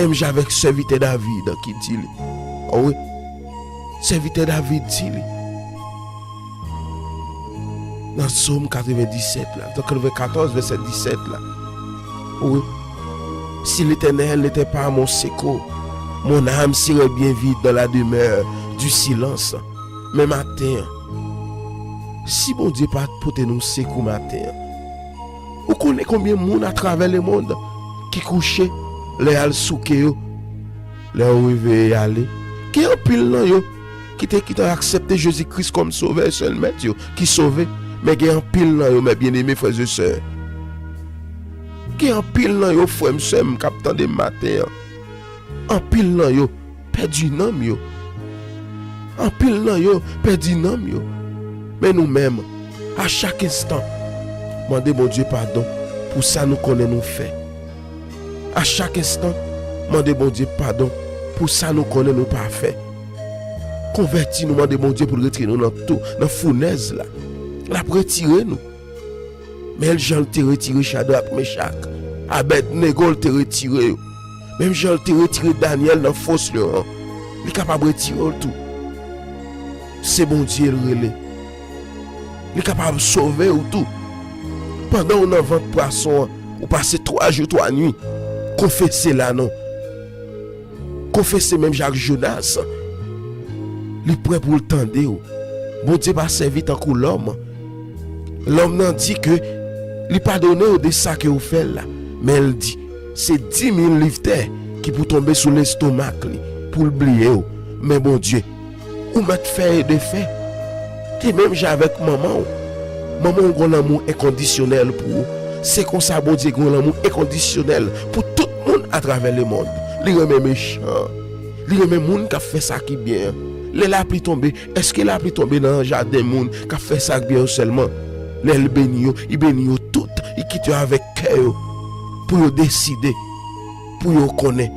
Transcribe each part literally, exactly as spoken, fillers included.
Menm jan avèk sèvitè David ki di li. O wi, sèvitè David di li. Nan Sòm katrevendisèt la, nan katrevennkatorz, vèsè disèt la. O wi, si l'Éternel n'était pas mon secours, mon âme serait bien vite dans la demeure du silence. Men maten an, si Bondye pa t pote nou sekou maten an, ou konnen konbyen moun atravè lemonn ki kouche, lè y al souke yo, lè yo reveye y ale? Gen anpil nan yo ki te gentan aksepte Jezi Kris kòm Sovè e sèl Mèt yo, ki sove. Men gen anpil nan yo, mè byeneme, frè e sè, gen anpil nan yo, frè m, sè m, k ap tande m maten an. Anpil nan yo pèdi nanm yo. Anpil nan yo pèdi nanm yo. Men nou menm, a chak enstan, mande Bondye padon pou sa nou konnen nou fè. A chak enstan, mande Bondye padon pou sa nou konnen nou pa fè. Konvèti nou, mande Bondye pou l retire nou nan tou, nan founèz la. L ap retire nou. Men jan l te retire Chadrak, Mechak, Abèdnego, l te retire yo. Menm jan l te retire Danyèl nan fos lyon an, li kapab retire w tou. Se Bondye l rele. Li kapab sove w tou. Pandan w nan vant pwason an, ou pase twa jou, twa nwi, konfese la non. Konfese menm jan ak Jonas. Li prè pou l tande w. Bondye pa sèvi tankou lòm. Lòm nan di ke li padone w de sa ke w fè l la. Men l di, se di mil liv tè ki pou tonbe sou lestomak li pou l bliye w. Men Bondye, ou mèt fè e defè. Te menm jan avèk manman w. Manman w gon lanmou enkondisyonèl pou ou. Se konsa Bondye gon lanmou enkondisyonèl pou tout moun atravè lemonn. Li renmen mechan. Li renmen moun k ap fè sa ki byen an. Lè lapli tonbe, èske lapli tonbe nan jaden moun k ap fè sa k byen yo sèlman? Lè l beni yo, li beni yo tout. Li kite yo avèk kè yo pou yo deside, pou yo konnen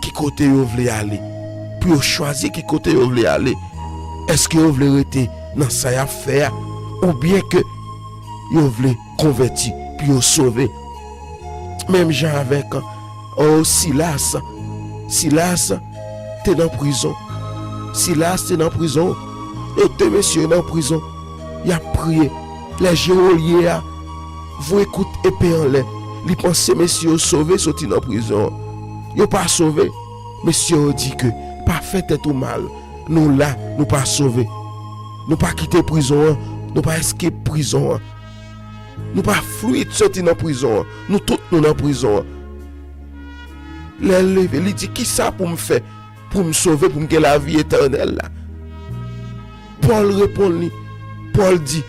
ki kote yo vle ale, pou yo chwazi ki kote yo vle ale. Èske yo vle rete nan sa y ap fè a, oubyen ke yo vle konvèti pou yo sove? Menm jan avèk, o, Silas. Silas te nan prizon. Silas te nan prizon. E de mesye yo nan prizon. Y ap priye. Lè jewolye a voye kout epe anlè, li panse mesye yo sove soti nan prizon an. Yo pa sove. Mesye yo di ke, pa fè tèt ou mal. Nou la, nou pa sove. Nou pa kite prizon an. Nou pa eskep prizon an. Nou pa fwit soti nan prizon an. Nou tout nou nan prizon an. Lè l leve, li di, kisa pou m fè pou m sove, pou m gen lavi etènèl la? Pòl reponn li. Pòl di,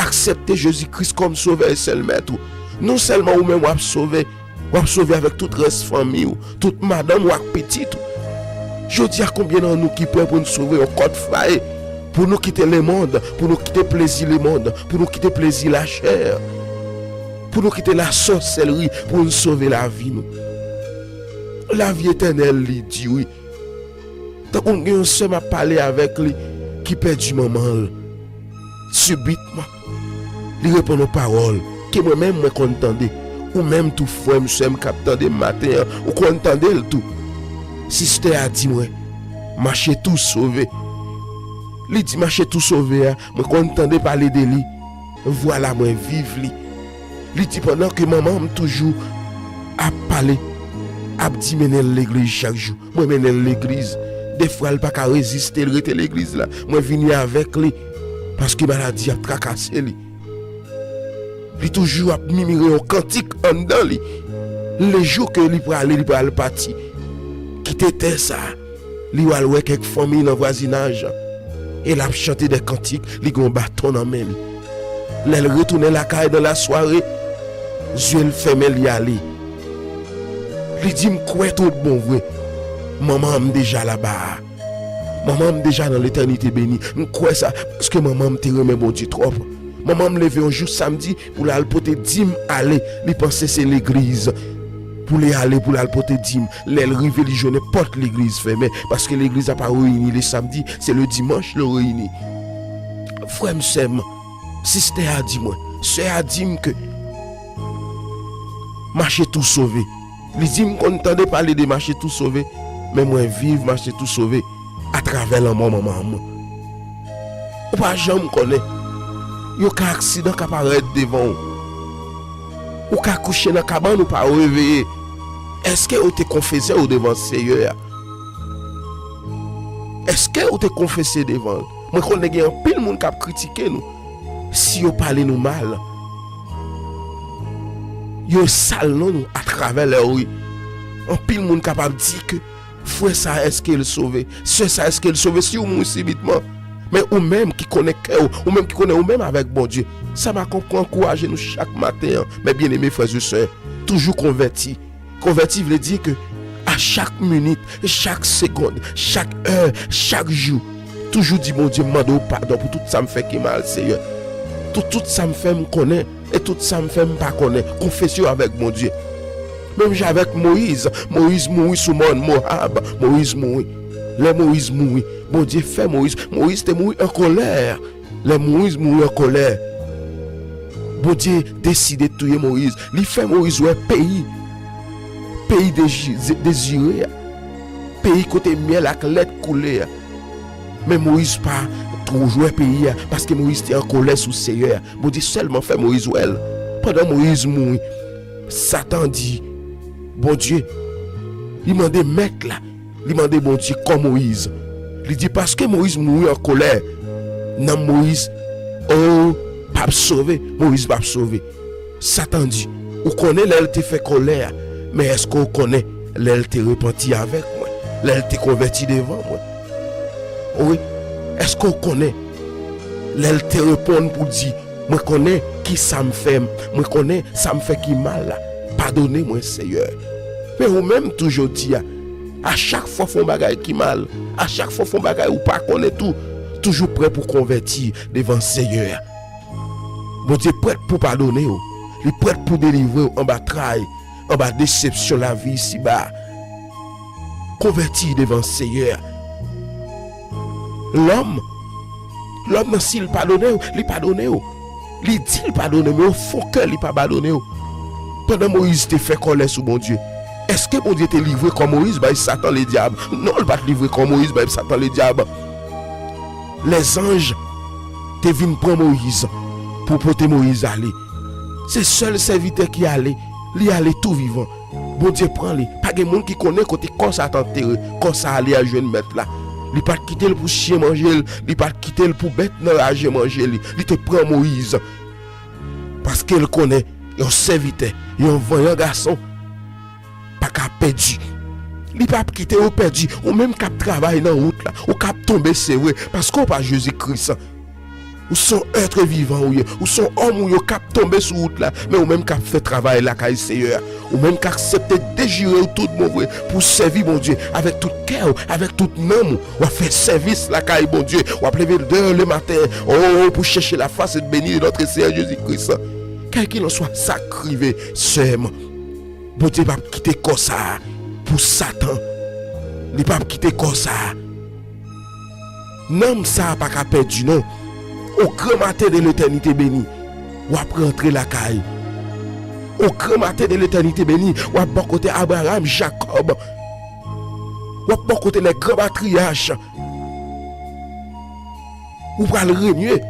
aksepte Jezi Kris kòm Sovè e sèl Mèt ou. Non sèlman ou menm w ap sove, w ap sove avèk tout rès fanmi w, tout madanm ou ak pitit ou. Jodi a, konbyen nan nou ki prè pou n sove yon kòt fwaye, pou nou kite lemonn, pou nou kite plezi lemonn, pou nou kite plezi lachè, pou nou kite lasòsèlri, pou n sove lavi nou? Lavi etènèl, li di wi. Tankou m gen yon sè m ap pale avèk li ki pèdi manman l. Sibitman, li reponn yon pawòl ke mwen menm mwen konn tande. Ou menm tou, frè m, sè m k ap tande m maten an, ou konn tande l tou. Sistè a di mwen, mache tou sove. Li di mache tou sove a, mwen konn tande pale de li. Vwala mwen viv li. Li di pandan ke manman m toujou ap pale, ap di mennen l legliz chak jou. Mwen mennen l legliz. Defwa l pa ka reziste, l rete legliz la. Mwen vini avèk li. Paske maladi ap trakase li. Li toujou ap mimire yon kantik anndan li. Lejou ke li prale, li pral pati. Kite tè sa. Li al wè kèk fanmi nan vwazinaj. E l ap chante de kantik, li gen yon baton nan men li. Lè l retounen lakay nan lasware, zye l fèmen, li ale. Li di, m kwè tout bon vre. Manman m deja laba a. Manman m deja nan letènite beni. M kwè sa, paske manman m te renmen Bondye twòp. Manman m leve yon jou samdi pou l al pote dim ale. Li panse se legliz pou li ale, pou l al pote dim. Lè l rive, li jwenn nenpòt legliz fèmen, paske legliz la pa reyini le samdi, se le dimanch yo reyini. Frè m, sè m, sistè a di mwen, sè a di m ke mache tou sove. Li di, "M konn tande pale de mache tou sove, men mwen viv mache tou sove atravè lanmò manman m." Ou pa janm konnen. Yo ka aksidan ka parèt devan w. Ou ka kouche nan kabann ou pa reveye. Èske ou te konfese w devan Seyè a? Èske ou te konfese devan l? Mwen konnen gen anpil moun k ap kritike nou. Si yo pale nou mal, yo sal non nou atravè lè yo ye. Anpil moun kapab di ke frè sa èske l sove, sè sa èske l sove si w mouri sibitman. Men ou menm ki konnen kè w, ou menm ki konnen ou menm avèk Bondye, sa m ap ankouraje nou chak maten an, men byeneme frè e sè, toujou konvèti. Konvèti vle di ke a chak minit, chak segonn, chak è, chak jou, toujou di Bondye, m mande w padon pou tout sa m fè ki mal, Seyè. Tout, tout sa m fè m konnen, e tout sa m fè m pa konnen, konfese yo avèk Bondye. Menm jan avèk Moyiz, Moyiz mouri sou mòn Moab, Moyiz mouri. Lè Moyiz mouri, Bondye fè Moyiz, Moyiz te mouri an kòlè. Lè Moyiz mouri an kòlè, Bondye deside touye Moyiz. Li fè Moyiz wè peyi, peyi deji-, dezire a, peyi kote myèl ak lèt koule a. Men Moyiz pa twò wè peyi a, paske Moyiz te an kòlè sou Seyè a. Bondye sèlman fè Moyiz wè l. Pandan Moyiz mouri, Satan di Bondye, li mande Mèt la, li mande Bondye kò Moyiz. Li di, "Paske Moyiz mouri an kòlè, nanm Moyiz, o, p ap sove, Moyiz p ap sove." Satan di, "Ou konnen lè l te fè kòlè a, men èske w konnen lè l te repanti avèk mwen, lè l te konvèti devan mwen? Wi, èske w konnen lè l te reponn pou di, 'Mwen konnen ki sa m fè, mwen konnen sa m fè ki mal la, padone mwen, Seyè'?" Men ou menm tou jodi a, a chak fwa w fè yon bagay ki mal, a chak fwa w fè yon bagay ou pa konnen tou, toujou prè pou konvèti devan Seyè a. Bondye prèt pou padone w. Li prèt pou delivre w anba tray, anba desepsyon lavi isiba a. Konvèti devan Seyè a. Lòm, lòm nan, si l padone w, li padone w. Li di l padone, men o fon kè li pa padone w. Pandan Moyiz te fè kòlè sou Bondye, èske Bondye te livre kò Moyiz bay Satan Ledyab? Non, li pa t livre kò Moyiz bay Satan Ledyab. Lèzanj te vin pran Moyiz pou pote Moyiz ale. Se sèl sèvitè ki ale, li ale tou vivan. Bondye pran li. Pa gen moun ki konnen kote kò sa t antere. Kò sa ale al jwenn Mèt la. Li pa t kite l pou chen manje l, li pa t kite l pou bèt nan raje manje li. Li te pran Moyiz. Paske l konnen yon sèvitè, yon vanyan gason, pa ka pèdi. Li p ap kite ou pèdi. Ou menm k ap travay nan wout la, ou k ap tonbe, se vre, paske ou pa Jezi Kris. Ou se yon èt vivan ou ye. Ou se yon òm ou ye k ap tonbe sou wout la, men ou menm k ap fè travay lakay Seyè a. Ou menm k aksepte dechire w tout bon vre pou sèvi Bondye avèk tout kè w, avèk tout nanm ou. W ap fè sèvis lakay Bondye. W ap leve dè le maten, o, pou chèche la face et bénie de notre Seigneur Jésus-Christ. Kèlkelanswa sa k rive, sè m, Bondye p ap kite kò sa a pou Satan. Li p ap kite kò sa a. Nanm sa a pa ka pèdi, non. Au grand matin de l'éternité bénie, w ap rantre lakay. Au grand matin de l'éternité bénie, w ap bò kote Abraham, Jakòb. W ap bò kote les grands patriarches. Ou pral renye.